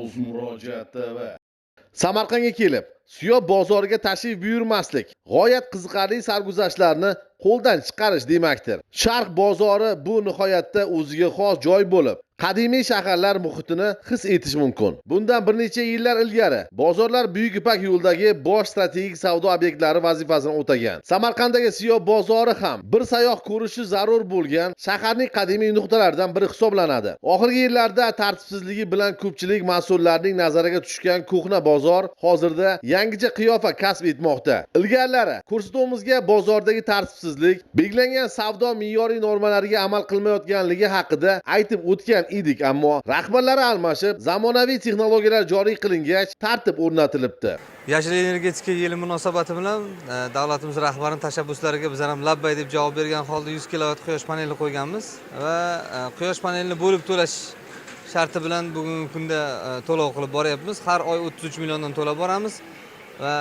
O'z Murojaat TV. Samarqandga kelib, Siyob bozoriga tashrif buyurmaslik g'oyat qiziqarli sarguzashtlarni qo'ldan chiqarish demakdir. Sharq bozori bu nihoyatda o'ziga xos joy bo'lib, qadimiy shaharlar muhitini his etish mumkin. Bundan bir necha yillar ilgari bozorlar Buyuk Ipak yo'lidagi bosh strategik savdo obyektlari vazifasini o'tagan. Samarqanddagi Siyob bozori ham bir sayyoh ko'rishi zarur bo'lgan shaharning qadimiy nuqtalaridan biri hisoblanadi. Oxirgi yillarda tartibsizligi bilan ko'pchilik mas'ullarning nazariga tushgan ko'hna bozor hozirda yangicha qiyofa kasb etmoqda. Ilgarilari ko'rsatuvimizga bozordagi tartibsizlik, belgilangan savdo me'yoriy normalariga amal qilmayotganligi haqida aytib o'tgan edik, ammo rahbarlari almashib, zamonaviy texnologiyalar joriy qilingach, tartib o'rnatilibdi. Yashil energetika yili munosabati bilan davlatimiz rahbarining tashabbuslariga bizlar ham labbay deb javob bergan holda 100 kilovat quyosh paneli qo'yganmiz va quyosh panelini bo'lib to'lash sharti bilan bugungi kunda to'lov qilib boryapmiz. Har oy 33 milliondan to'lab boramiz va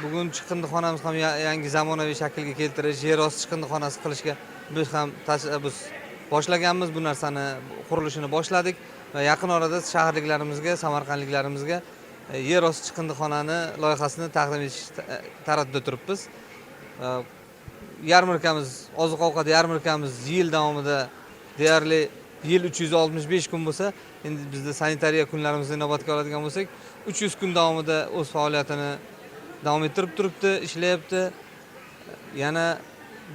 bugun chiqindixonamiz ham yangi zamonaviy shaklga keltirish, yer osti chiqindixonasi qilishga biz ham tashabbus boshlaganmiz. Bu narsani qurilishini boshladik va yaqin orada shaharliklarimizga, samarqandliklarimizga yer osti chiqindixonani loyihasini taqdim etish taraddudida turibmiz. Yarmarkamiz, oziq ovqat yarmarkamiz yil davomida deyarli, yil 365 kun bo'lsa, endi bizda sanitariya kunlarimizni inobatga oladigan bo'lsak, 300 kun davomida o'z faoliyatini davom ettirib turibdi, ishlayapti. Yana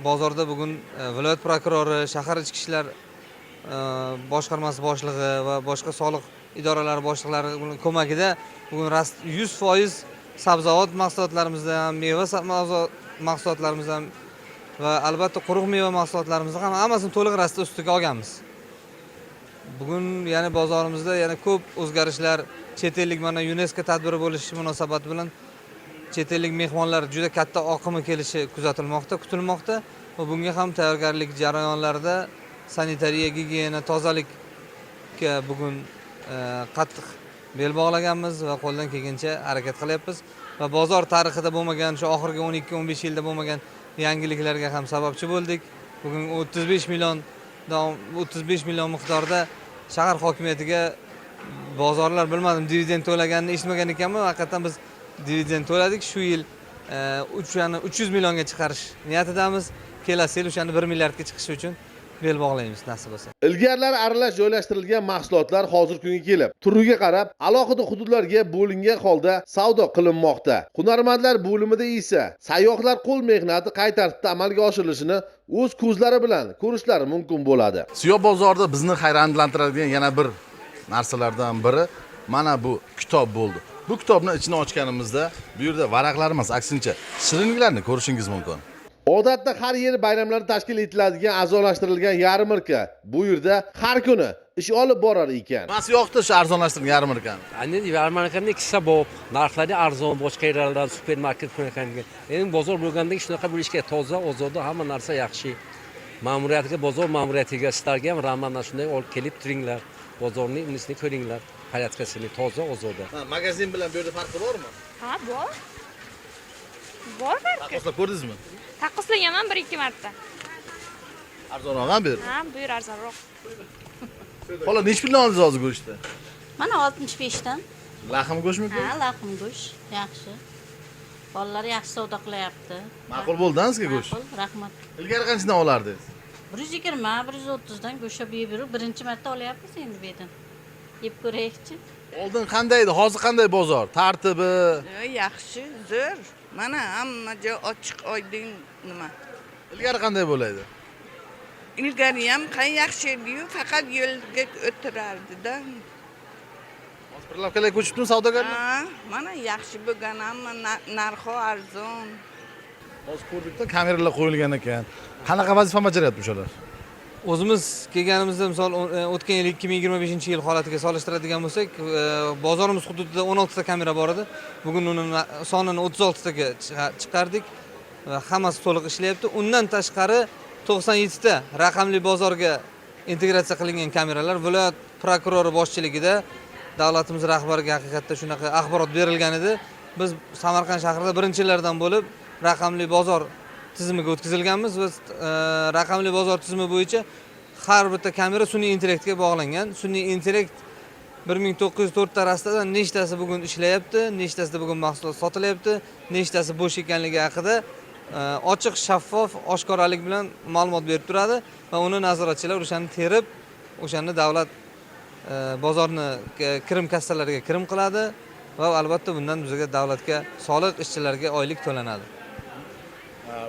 bozorda bugun viloyat prokurori, shahar ichki ishlar boshqarmasi boshlig'i va boshqa soliq idoralari boshliqlari ko'magida bugun rost 100% sabzavot mahsulotlarimizdan ham, meva mahsulotlarimizdan va albatta quruq meva mahsulotlarimizni ham hammasini to'liq rasta ustiga olganmiz. Bugun yana bozorimizda yana ko'p o'zgarishlar, chet ellik, mana, UNESCO tadbiri bo'lishi munosabati bilan chet ellik mehmonlar juda katta oqimi kelishi kuzatilmoqda, kutilmoqda va bunga ham tayyorgarlik jarayonlarida sanitariya, gigiyena, tozalikka bugun qattiq bel bog'laganmiz va qo'ldan kelgancha harakat qilyapmiz va bozor tarixida bo'lmagan, shu oxirgi 12-15 yilda bo'lmagan yangiliklarga ham sababchi bo'ldik. Bugun 35 million, 35 million miqdorda shahar hokimiyatiga bozorlar, bilmadim, dividend to'laganini eshitmagan ekanman. Haqiqatdan biz dividend to'ladik. Shu yil o'shani 300 millionga chiqarish niyatidamiz. Kelasi yil o'shani 1 milliardga chiqishi uchun bel bog'laymiz, nasib bo'lsa. Ilgarilar aralash joylashtirilgan mahsulotlar hozir kunga kelib, turiga qarab alohida hududlarga bo'lingan holda savdo qilinmoqda. Hunarmandlar bo'limida esa sayyohlar qo'l mehnati qay tartibda amalga oshirilishini o'z ko'zlari bilan ko'rishlari mumkin bo'ladi. Siyob bozorida bizni hayronlantiradigan yana bir narsalardan biri mana bu kitob bo'ldi. Bu kitobni ichini ochganimizda bu yerda varaqlar emas, aksincha shirinliklarni ko'rishingiz mumkin. Odatda har yili bayramlarda tashkil etiladigan arzonlashtirilgan yarmarka bu yerda har kuni ish olib borar ekan. Nimasi yoqdi shu arzonlashtirilgan yarmarkani? Endi yarmarkani ikki sabab: narxlari arzon boshqa yerlardan, supermarket bunaqangi. Endi bozor bo'lgandan keyin shunaqa bo'lishi kerak, toza, ozoda, hamma narsa yaxshi. Ma'muriyatga, bozor ma'muriyatiga, sizlarga ham rahmat. Mana shunday olib kelib turinglar, bozorni unisini ko'ringlar, порядка sini, toza, ozoda. Ha, magazin bilan bu yerda farqi bormi? Ha, bor. Bor farqi. Taqqoslab ko'rdingizmi? Taqqoslaganman bir ikki marta. Arzonroq ham bu yerda. Ha, bu yer arzonroq. Xola, nechi puldan oldingiz hozir go'shtni? Mana, 65dan. Lahm go'shtmi? Ha, lahm go'sht yaxshi. Bolalar yaxshi savdo qilyapti. Ma'qul bo'ldi sizga go'sht? Ma'qul, rahmat. Ilgari qanchadan olardingiz? 120, 130dan go'sht yeb yurib, birinchi marta olyapmiz endi bu yerdan. Yeb ko'raylikchi. Oldin qanday edi, hozir qanday bozor? Tartibi? Yaxshi, zo'r. Mana, hamma joy ochiq oydin nima. Ilgari qanday bo'laydi? Ilgari ham qay yaxshi ediyu, faqat yo'lga o'tirardida. Hozir прилавка larga ko'chibdimi savdogarlar? Ha, mana, yaxshi bo'lgan, hamma narxi arzon. Hozir ko'rdikda, kameralar qo'yilgan ekan. Qanaqa vazifa bajaryapti o'shalar? O'zimiz kelganimizda, misol, o'tgan yil, 2025 yil holatiga solishtiradigan bo'lsak, bozorimiz hududida 16 ta kamera bor edi. Bugun uni sonini 36 taga chiqardik va hammasi to'liq ishlayapti. Undan tashqari 97 ta raqamli bozorga integratsiya qilingan kameralar viloyat prokurori boshchiligida davlatimiz rahbariga haqiqatda shunaqa axborot berilgan edi. Biz Samarqand shahrida birinchilardan bo'lib raqamli bozor tizimiga o'tkazilganmiz va raqamli bozor tizimi bo'yicha har bitta kamera sun'iy intellektga bog'langan. Sun'iy intellekt 1904 ta rastadan nechtasi bugun ishlayapti, nechtasida bugun mahsulot sotilyapti, nechtasi bo'sh ekanligi haqida ochiq, shaffof, oshkoralik bilan ma'lumot berib turadi va uni nazoratchilar o'shani terib, o'shani davlat bozorni kirim kassalariga kirim qiladi va albatta bundan bizga, davlatga soliq, ishchilarga oylik to'lanadi.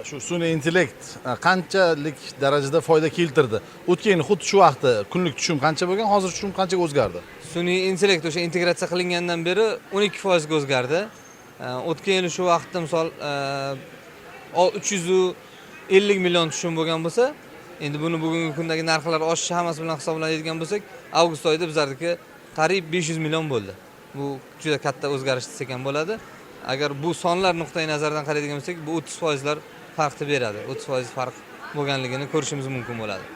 Shu sun'iy intellekt qanchalik darajada foyda keltirdi? O'tgan yil xuddi shu vaqtda kunlik tushum qancha bo'lgan, hozir tushum qanchaga o'zgardi? Sun'iy intellekt o'sha integratsiya qilingandan beri 12 foizga o'zgardi. O'tgan yili shu vaqtda, misol, 350 million tushum bo'lgan bo'lsa, endi buni bugungi kundagi narxlar oshishi, hammasi bilan hisoblaydigan bo'lsak, avgust oyida bizlarniki qariyb 500 million bo'ldi. Bu juda katta o'zgarish desak ham bo'ladi. Agar bu sonlar nuqtai nazaridan qaraydigan bo'lsak, bu 30 foizlar farqni beradi, 30 foiz farq bo'lganligini ko'rishimiz mumkin bo'ladi.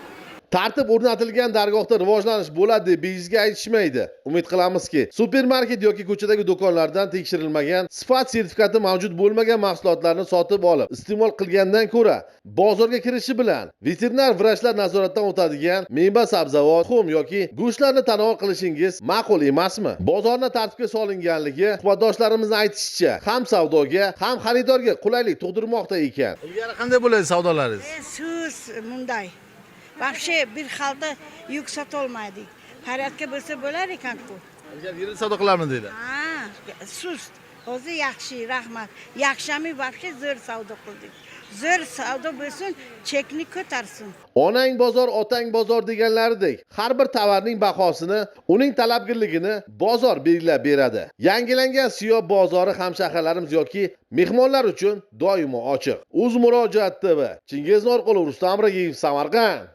Tartib o'rnatilgan dargohda rivojlanish bo'ladi deb bejizga aytishmaydi. Umid qilamizki, supermarket yoki ko'chadagi do'konlardan tekshirilmagan, sifat sertifikati mavjud bo'lmagan mahsulotlarni sotib olib iste'mol qilgandan ko'ra, bozorga kirishi bilan veterinar vrachlar nazoratidan o'tadigan meva, sabzavot, tuxum yoki go'shtlarni tanovul qilishingiz ma'qul emasmi? Bozorni tartibga solinganligi, suhbatdoshlarimizni aytishicha, ham savdoga, ham xaridorga qulaylik tug'dirmoqda ekan. Ilgari qanday bo'ladi savdolaringiz? Sust munday. Вообще bir xalda yuk sotolmaydik. Порядка bo'lsa bo'lar ekan-ku. Ilgari yirik savdo qilarmidinglar? Ha, sust. Hozir yaxshi, rahmat. Yaxshami, вообще zo'r savdo qildik. Zo'r savdo bo'lsin, chekni ko'tarsin. Onang bozor, otang bozor deganlaridek, har bir tovarning bahosini, uning talabgirligini bozor belgilab beradi. Yangilangan Siyob bozori hamshaharlarimiz yoki mehmonlar uchun doimo ochiq. O'z Murojaat TV, Chingiz Norqulov, Rustam Ragiyev, Samarqand.